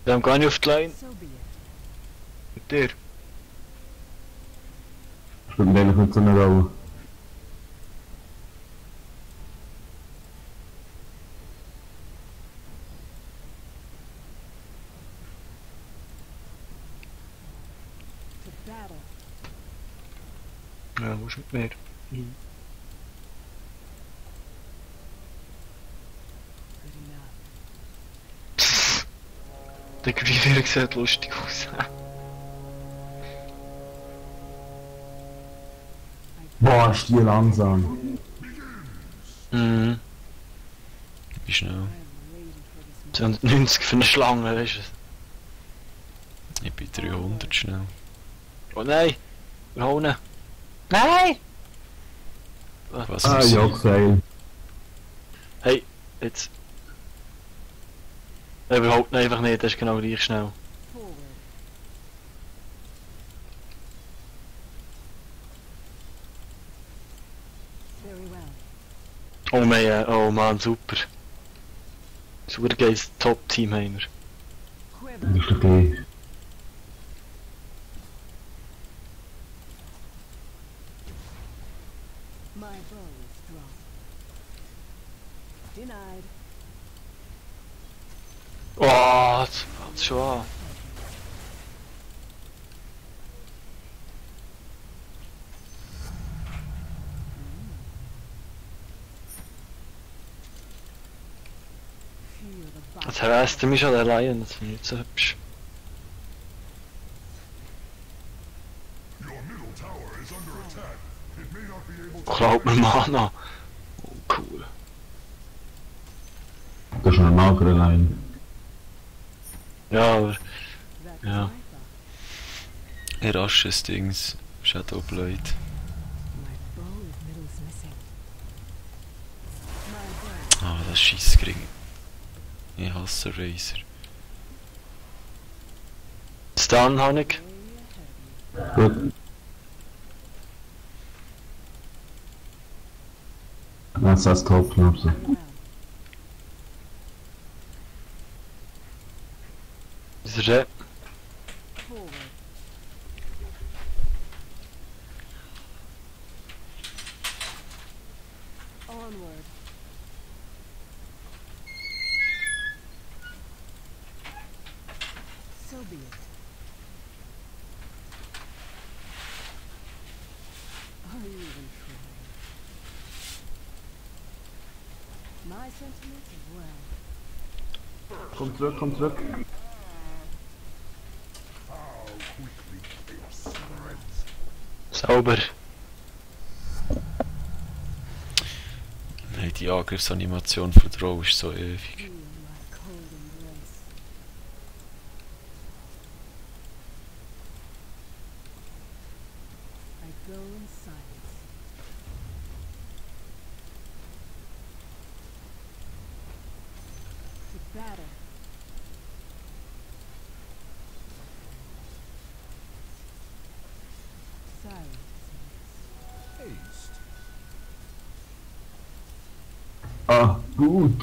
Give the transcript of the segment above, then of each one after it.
Wir haben gar nicht auf die Line. Mit dir. Spielt mir eigentlich nicht so eine Rolle. Ja, wo ist mit mir? Mhm. Der Griefer sieht lustig aus. Boah, ist die langsam. Mhm. Wie schnell? 290 für eine Schlange, weißt du? Ich bin 300 schnell. Oh nein! Wir holen ihn! Nein! Was Ah, ist ja, geil. Hey, jetzt. Wir halten ihn einfach nicht, das ist genau gleich schnell. Oh man, oh man, super. Super geiles Top-Team haben wir. Das ist okay. Oh, jetzt fängt's schon an. Jetzt haraßt er mich schon der Lion, das finde ich nicht so hübsch. Klaut mir Mana. Oh, cool. Das ist eine magere Line. Ja, aber... Ja. Rasches Dings. Shadowblade. Ah, das Scheissgring. Ich hasse Razer. Stun habe ich. Gut. Das ist top, glaubst du. Ist er der? Komm zurück, komm zurück. Sauber. Nein, die Angriffsanimation von Drow ist so ewig. Ah, gut.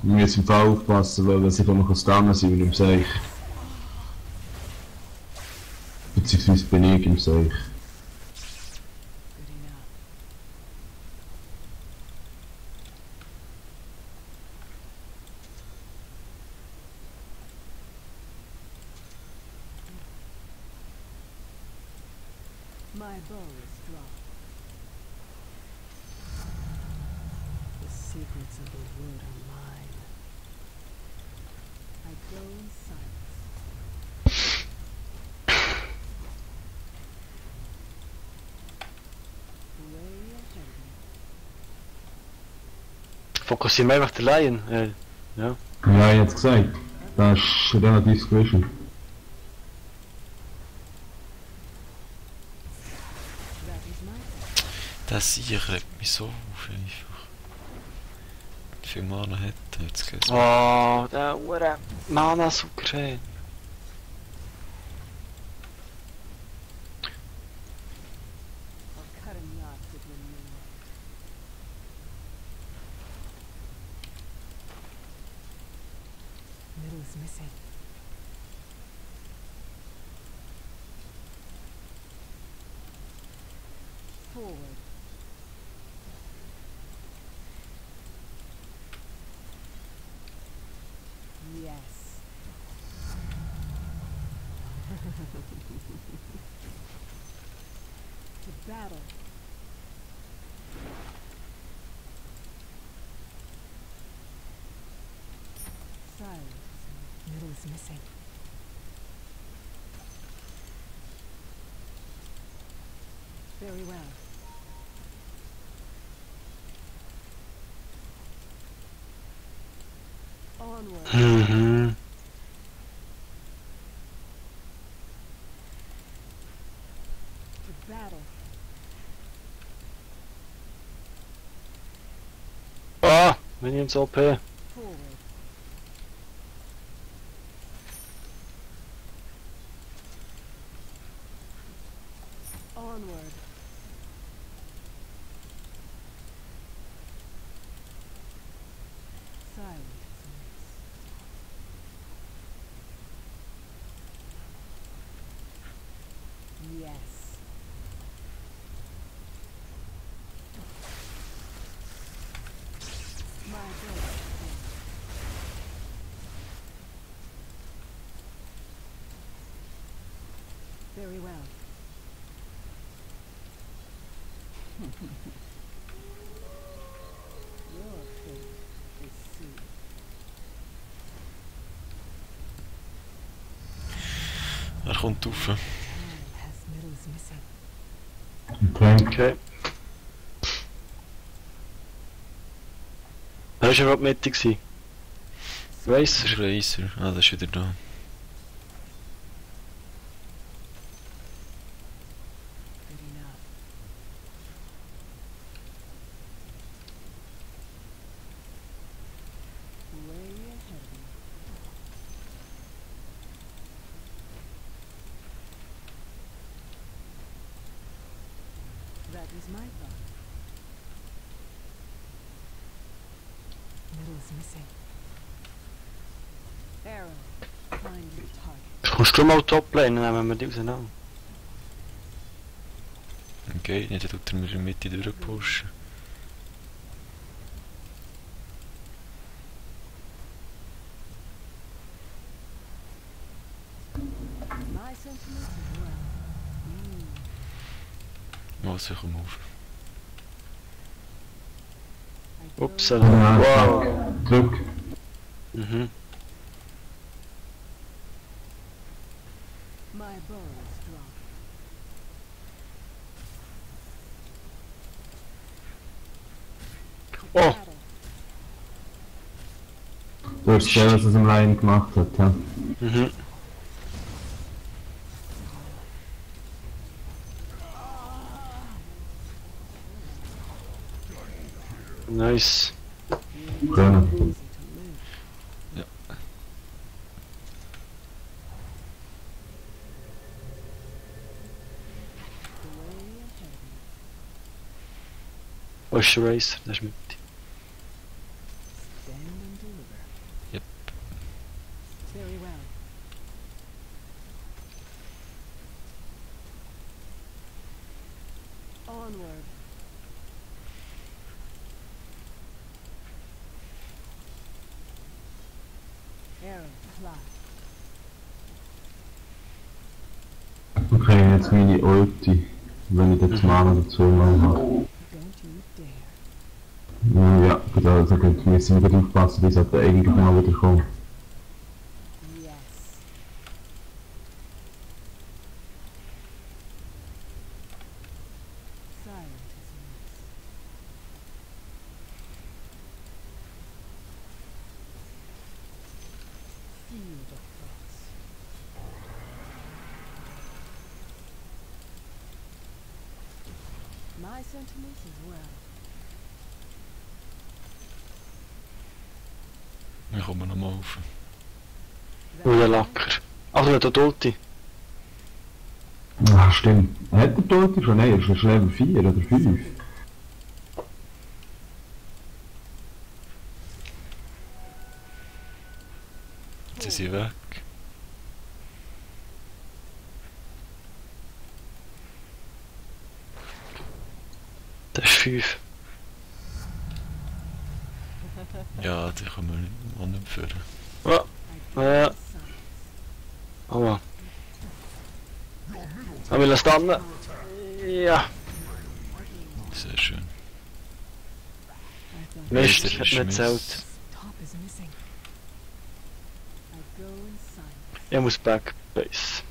Wir müssen im Fall aufpassen, weil sie noch stunnen sind mit dem Seich. Beziehungsweise bin ich im Seich. My bow is dropped. The secrets of the wood are mine. I go in silence. Way ahead. Fokussieren wir einfach den Lion. Ja. Ja, ich hab's gesagt. Das ist relativ squishy. Das Sieg regt mich so auf einfach. Wie viel Mana hat er? Jetzt geht's. Oh, der Ure Mana-Sucker, ey. Middle is missing. Forward. Yes. To battle. Silence. Middle is missing. Very well. Onward. Mhm. To battle. Ah, Minions OP. Forward. Onward. Silence. Yes. My God. Very well. Your fate is sealed. Er kommt rauf. Time has middles missing. Okay. Okay. Wer war überhaupt Mitte gewesen? Das Racer? ist Racer. Ah, das ist wieder da. Good enough. Way ahead of me. That was my thought. Middle is missing. Arrow. Find your target. Kommst du mal Top-Lane, nehmen wir die auseinander. Okay, nicht, dann tut er mir in die Mitte durchpushen. My sentiments as well. Was, ich komme auf. I Ups, go Ja, wow. fuck. Drück. Mhm. My bow is drawn. Oh. Battle. Du hast gesehen, was es im Line gemacht hat, ja. Mhm. Nice. Können. Easy to live. Ja. The way ahead of me. Wo ist der Racer? Das ist Mitte. Stand and deliver. Yep. Very well. Onward. Arrow fly. Okay, jetzt meine Ulti. Wenn ich jetzt Mana dazu mal habe. Don't you dare. Ja, genau, also wir müssen wieder aufpassen, die sollte eigentlich mal wieder kommen. Yes. Silent as mice. Feel the thoughts. My sentiments as well. Wir kommen nochmal auf. Oh, der Lacker. Ach, der hat Ulti. Ah, stimmt. Hat der Ulti schon? Nein, er ist schon Level 4 oder 5. Jetzt sind sie weg. Das ist 5. Ja, die können wir nicht mehr führen. Ja. Ja. Aber. Aber lass dann. Ja. Sehr schön. Mist, Laser ich hab ist nicht Mist. gezählt. Top is missing. I go in silence. Ich muss Backbase.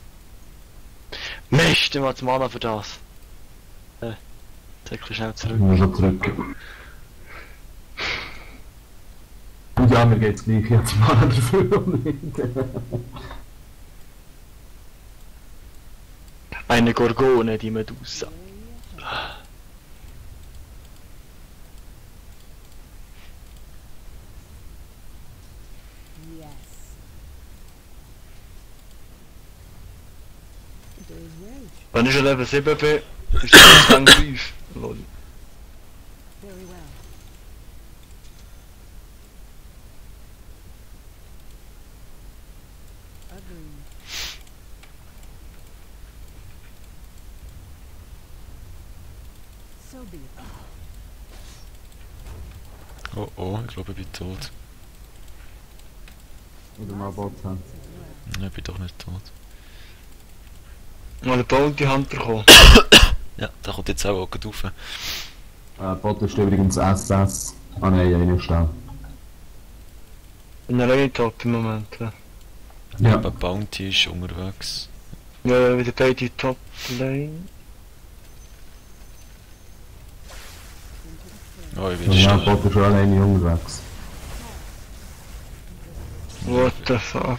Mist, ich mach Mana für das. Zeig schnell Ich zurück. muss schon zurück. Und ja, mir geht's gleich, ich hab's mal dafür nicht. Eine Gorgone, die Medusa. Yes. There's rage. Wenn ich schon Level 7 bin, ist das Rang 5. Lol. Very well. Agreed. So be it. Oh oh, ich glaube ich bin tot. Oder mal Bot haben. Nein, ich bin doch nicht tot. Mal eine Bounty Hunter kommen. Ja, der kommt jetzt auch gerade rauf. Bot ist übrigens SS. Ah nein, einer steht. In der Top im Moment. Ja, Ja. Ja. Aber Bounty ist unterwegs. ja wieder beide Top Lane. Oh, ich bin Ja, schnell. Bot ist schon alleine unterwegs. What the fuck?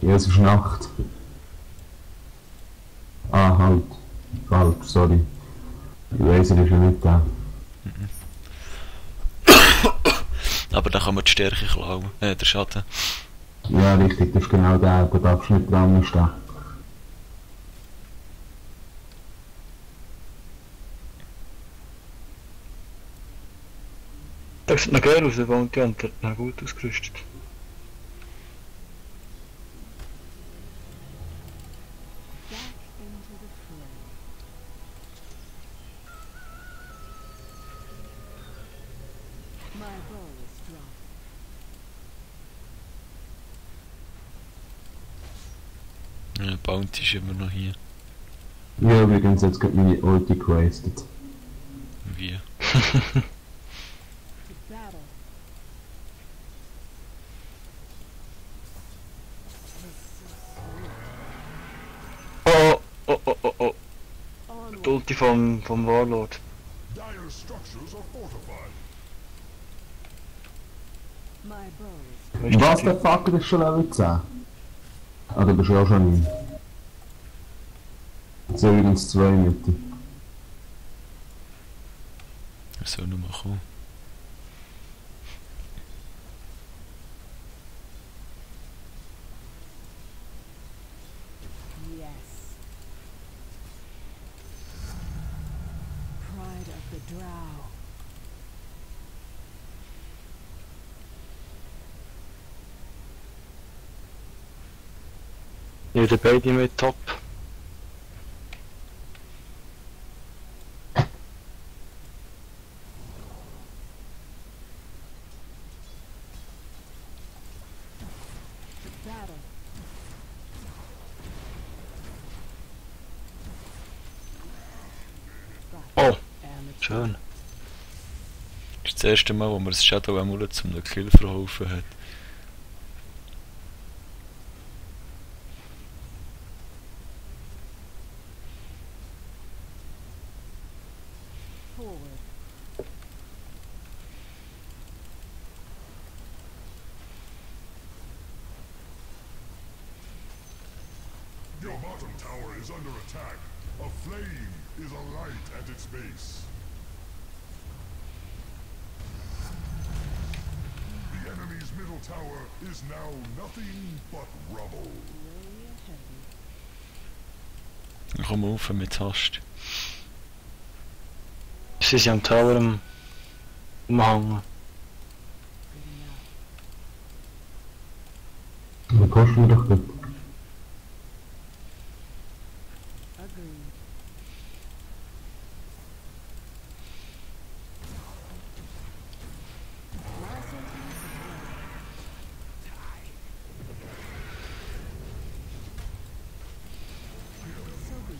Ja, es ist Nacht. Ah, halt. Falsch, sorry. Ich weiss, er ist ja nicht da. Aber da kann man die Stärke klauen. Der Schatten. Ja, richtig, das ist genau der, da darfst du nicht dran stehen. Das sieht noch geil aus, der Bounty Hunter. Na gut ausgerüstet. Back into the fray. My bow is dropped. Ja, Bounty ist immer noch hier. Ja, übrigens, jetzt geht meine Ulti gewastet. Wie? To battle. Oh, oh, oh, oh, oh. Die Onward. Ulti vom Warlord. Dire structures are fortified. My bow is Was, der Fucker ist schon Level 10? Ah, du bist ja auch schon 9. Jetzt sind übrigens 2 Mitte. Er soll nur mal kommen. yes. Pride of the Drow. Wieder beide mit Top. To battle. Oh, Amateur. schön. Das ist das erste Mal, wo man das Shadow Amulet zum einem Kill verholfen hat. Forward. Your bottom tower is under attack. A flame is alight at its base. The enemy's middle tower is now nothing but rubble. Way ahead of me. Komm rauf mit Hast. Sie sind am Tower umhangen. Good enough. Dann kosten wir doch gut. Agreed. My sentiments as well. So be it.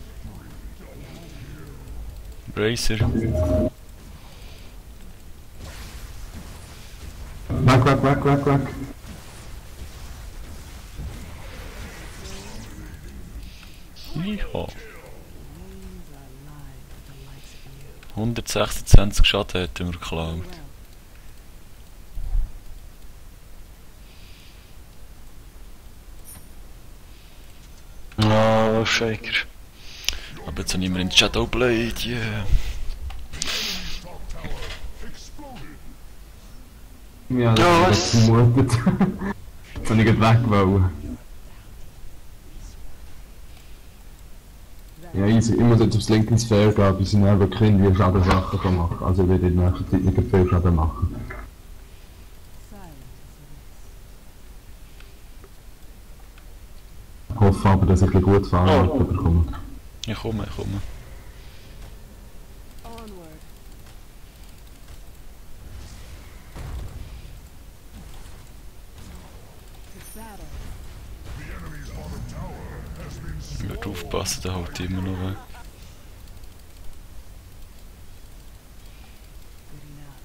Bracer. Weg. Ja. Names are alive with the likes of you. 126 Schaden hätten wir geklaut. Oh, Shaker. Aber jetzt haben wir in Shadow Blade, yeah. Ja, Ja, das ist vermutet. Jetzt habe ich gleich weg wollen. Ja, easy. Ich muss jetzt aufs linke Sphäre gehen, bis ich dann wirklich irgendwie Schadensachen machen kann. Also ich werde in der nächsten Zeit nicht viel Schaden machen. Silent Ich hoffe aber, dass ich ein gut fahren Oh. bekomme. Ich komme. as it is. Onward. To battle. The enemy's bottom tower has been Ich werde aufpassen, der haut immer noch weg. Good enough.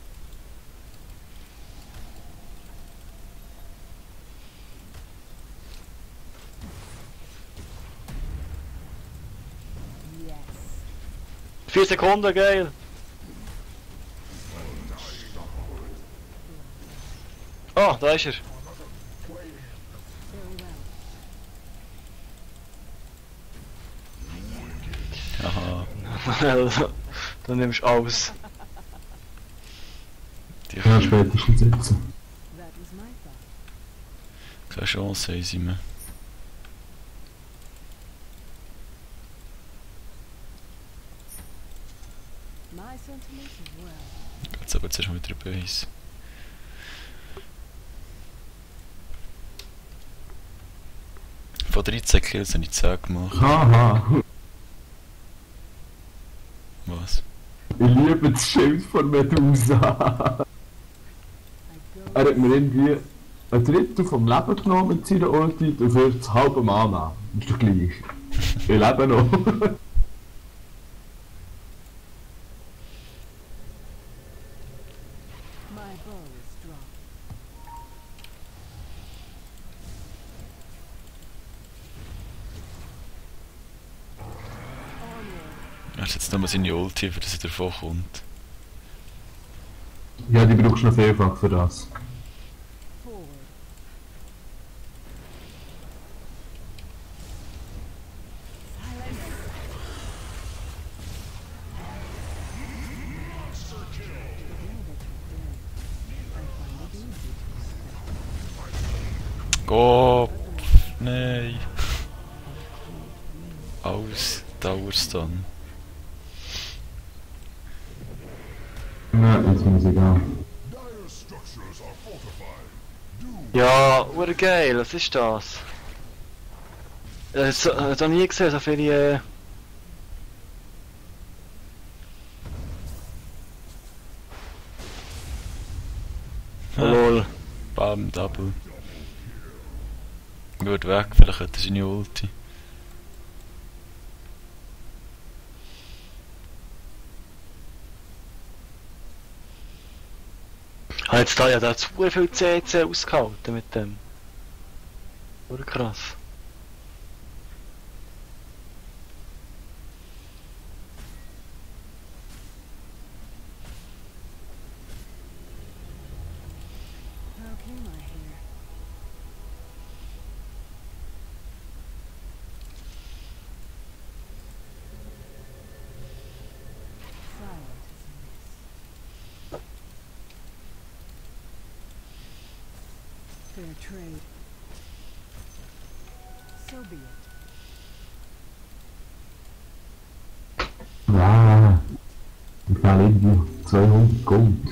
Yes. 4 Sekunden, geil. Oh, da ist er. Very well. Aha, Dann nimmst du alles. die Ja, spätestens jetzt. That was my thought. keine Chance haben sie mehr. My sentiments as well. Jetzt aber zuerst mal wieder Base. Von 13 Kills habe ich 10 gemacht. Haha, Was? ich liebe das Schild von Medusa. I go Er hat mir irgendwie ein Drittel vom Leben genommen mit seiner Ulti und für das halbe Mana. Ist doch gleich. Ich lebe noch. My bow is dropped. Onward. Er hat jetzt nochmal seine Ulti, für dass er davon kommt. Ja, die brauchst du noch vielfach für das. Forward. Silence. I find it easy to Go! Nein! Aus Dauerstun. Ja, jetzt muss ich gehen. dire structures are fortified. Ja, geil, was ist das? Ich hab noch nie gesehen, so viele... Lol. Bam, Double. Wird weg, vielleicht hat er seine Ulti. Jetzt da ja da zu viel CC ausgehalten mit dem. Oder krass. How came I here? Silent as a miss. Fair trade. So be it. Ja, ich fehlen irgendwie 200 Gold.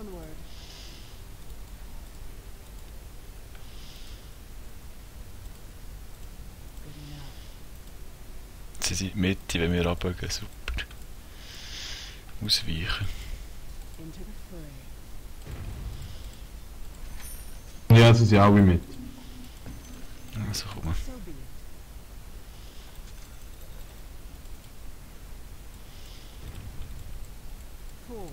Onward. Good enough. Sie sind in die Mitte, wenn wir runtergehen. Super. Ausweichen. Into the fray. Ja, sie sind alle mit. Also komm. So be it. Forward.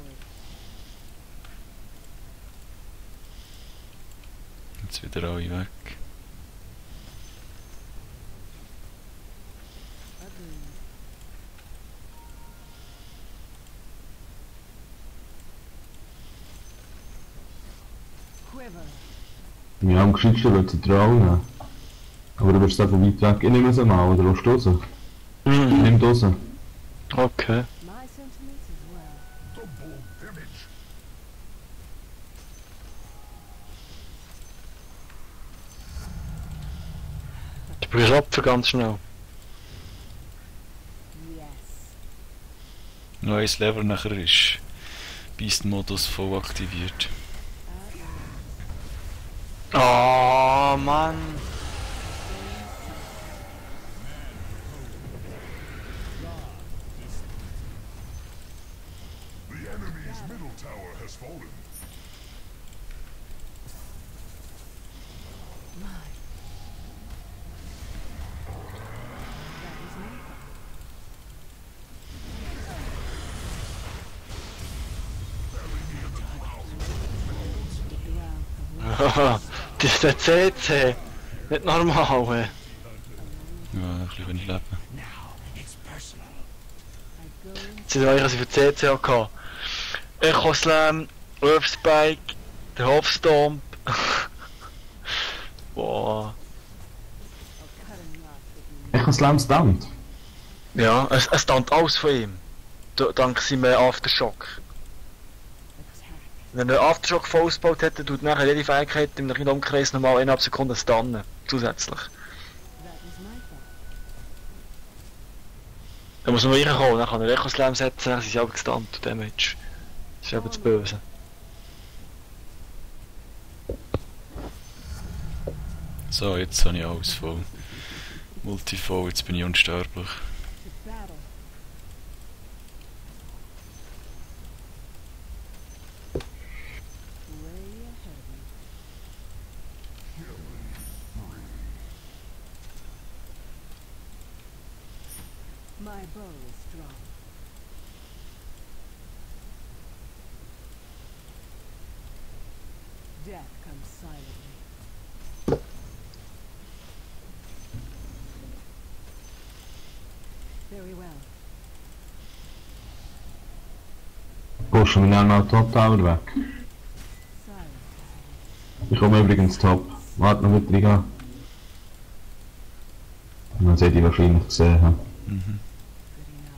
Jetzt wieder alle weg. Agreed. Quiver. Ja, am geschicktesten wird sie Drow nehmen. Aber du bist einfach weit weg. Ich nehme sie mal, oder willst du raus? Nimm raus. Okay. My sentiments as well. Double damage. Du brauchst Opfer ganz schnell. Yes. Neues Level nachher ist Beast-Modus voll aktiviert. Oh Mann. The enemy's middle tower has fallen. My. That was me. Drow. Das ist der CC. Nicht normal, ey. Ja, ein bisschen wenig Leben. I go in. Sie sagen, was ich für CC hatte. Echo Slam, Earthspike, der Hofstomp. Boah. I'll cut a knot with you. Echo Slam stand. Ja, es stand alles von ihm. Dank seinem Aftershock. Attack. Wenn er Aftershock voll ausgebaut hätte, tut nachher jede Fähigkeit im kleinen Umkreis nochmal 1,5 Sekunden stunnen. Zusätzlich. That was my fault. Da muss man reinkommen, dann kann er Echo Slam setzen, dann sind sie aber gestunt und Damage. Das ist eben das Böse. So, jetzt habe ich alles voll. Multifold, jetzt bin ich unsterblich. To battle. Way ahead of me. My bow is strong. Death comes silently. Very well. Pushen wir dann mal Top Tower weg. Silence. Ich komme übrigens top. Warte noch mit rein. Man sollte die wahrscheinlich gesehen haben. Mhm. Good enough.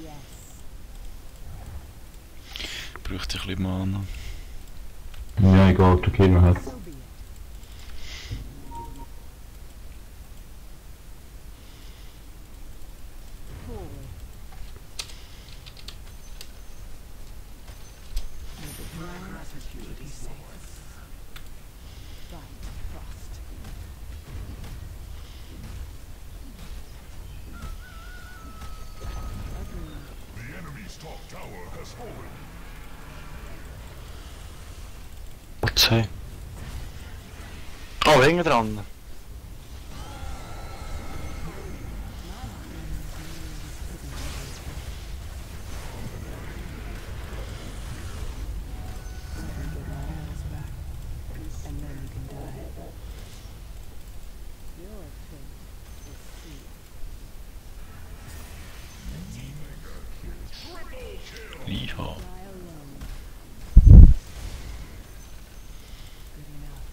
Yes. Bräuchte ich ein bisschen Mana. Ja, egal, der Kino hat. So be it. Forward. May the ground be safe. Fight frost. Agreed. The enemy's top tower has fallen. Was sei? Oh, hinten dran. And then you can die. Your fate is sealed. Iha. Die alone. Good enough.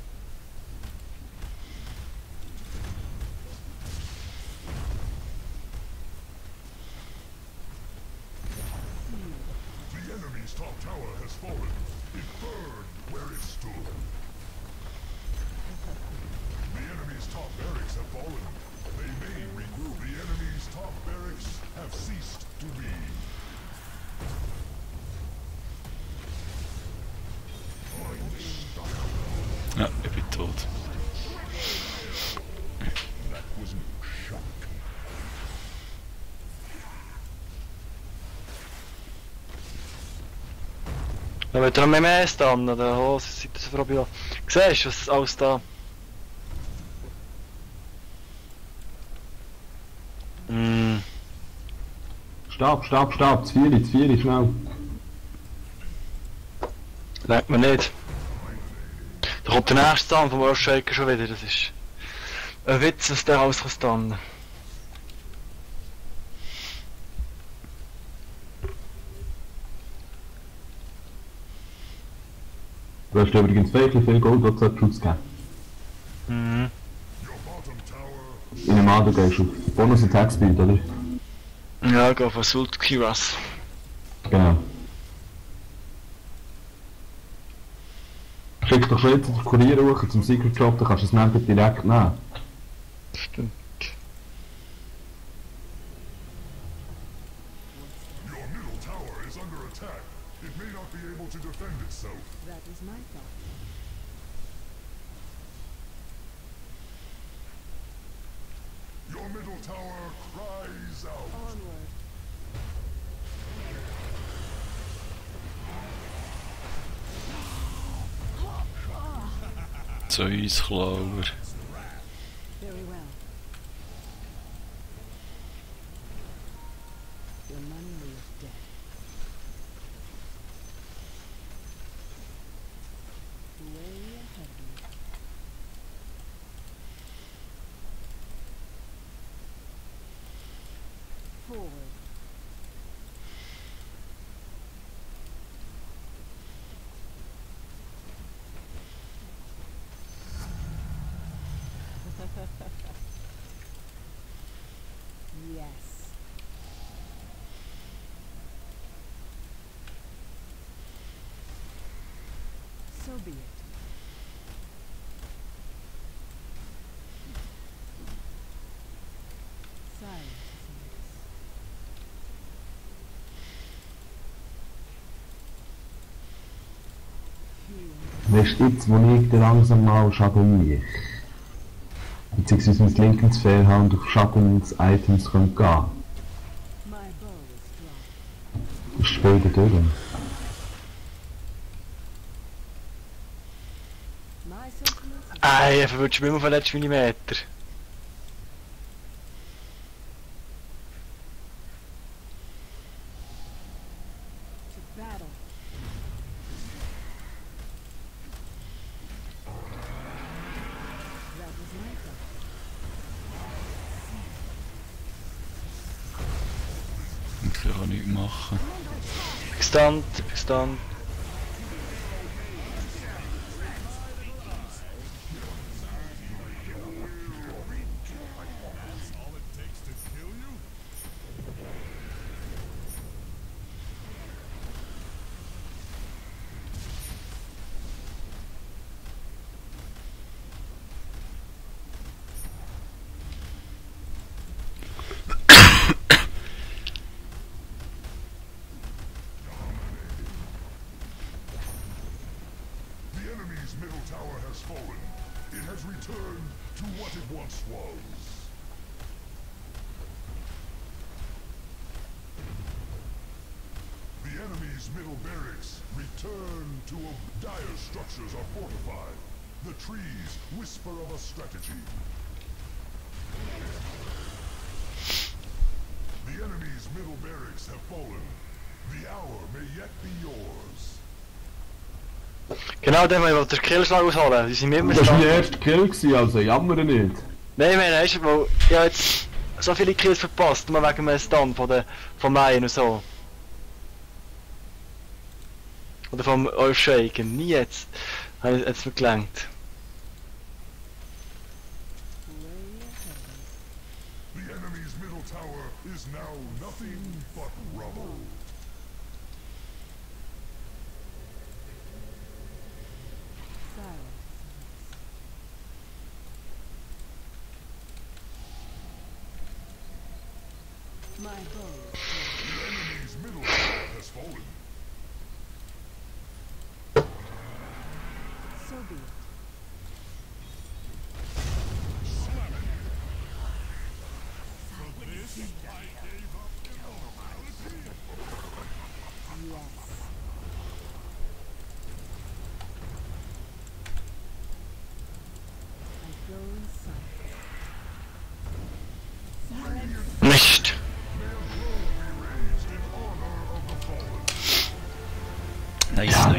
The enemy's top tower has fallen. It burned where it stood. The enemy's top barracks have fallen. They may regroup. The enemy's top barracks have ceased to be. Ja, ich bin tot. That was no shock. Dann wird er noch mehr dann, oder? Oh, sieht das so vorbei. Siehst du, was alles da? Stab, das Vieri, schnell. Lenkt mir nicht. Da kommt der nächste Stand vom Earthshaker schon wieder, das ist ein Witz, dass der alles kann stunnen. Du hast übrigens wirklich viel Gold, was du ausgeben. Mhm. Your bottom tower In einem Mal, du gehst auf Bonus Attack Speed, oder? Ja, ich gehe auf Assault Kiras. Genau. Schick doch schon jetzt den Kurier hoch zum Secret Job, dann kannst du das Member direkt nehmen. Stimmt. Your middle tower is under attack. It may not be able to defend itself. That was my thought. Your middle tower cries out. Onward. So Eisklauer. Very well. Your money is dead. Way ahead of me. Forward. Yes. So be it. Silence is Weißt du, jetzt, wo ich dir langsam mal schadoniere, beziehungsweise mit linken Sphärehand auf Schadungs-Items gehen kann, my bow is strong. ist das Spiel da durch. My sentiments is Er verwirrt mich immer auf den letzten Millimeter. to battle. That was my thought. Ich kann auch nichts machen. Gestunt. All it takes to kill you? The enemy's middle tower has fallen. It has returned to what it once was. The enemy's middle barracks return to a dire structures are fortified. The trees whisper of a strategy. The enemy's middle barracks have fallen. The hour may yet be yours. Genau, den wollte ich den Killschlag ausholen. Die sind mir immer Das war mein stand. erster Kill, gewesen, also jammere nicht. Nein, weißt du, weil ich habe jetzt so viele Kills verpasst, nur wegen einem Stand von Mayen und so. Oder vom Earthshaker. Nie jetzt. Hat es mir gelangt. Way ahead of me. The enemy's middle tower is now nothing but rubble. Silence. My bow. The enemy's middle tower has fallen. So be it. Mist! Nice, nice.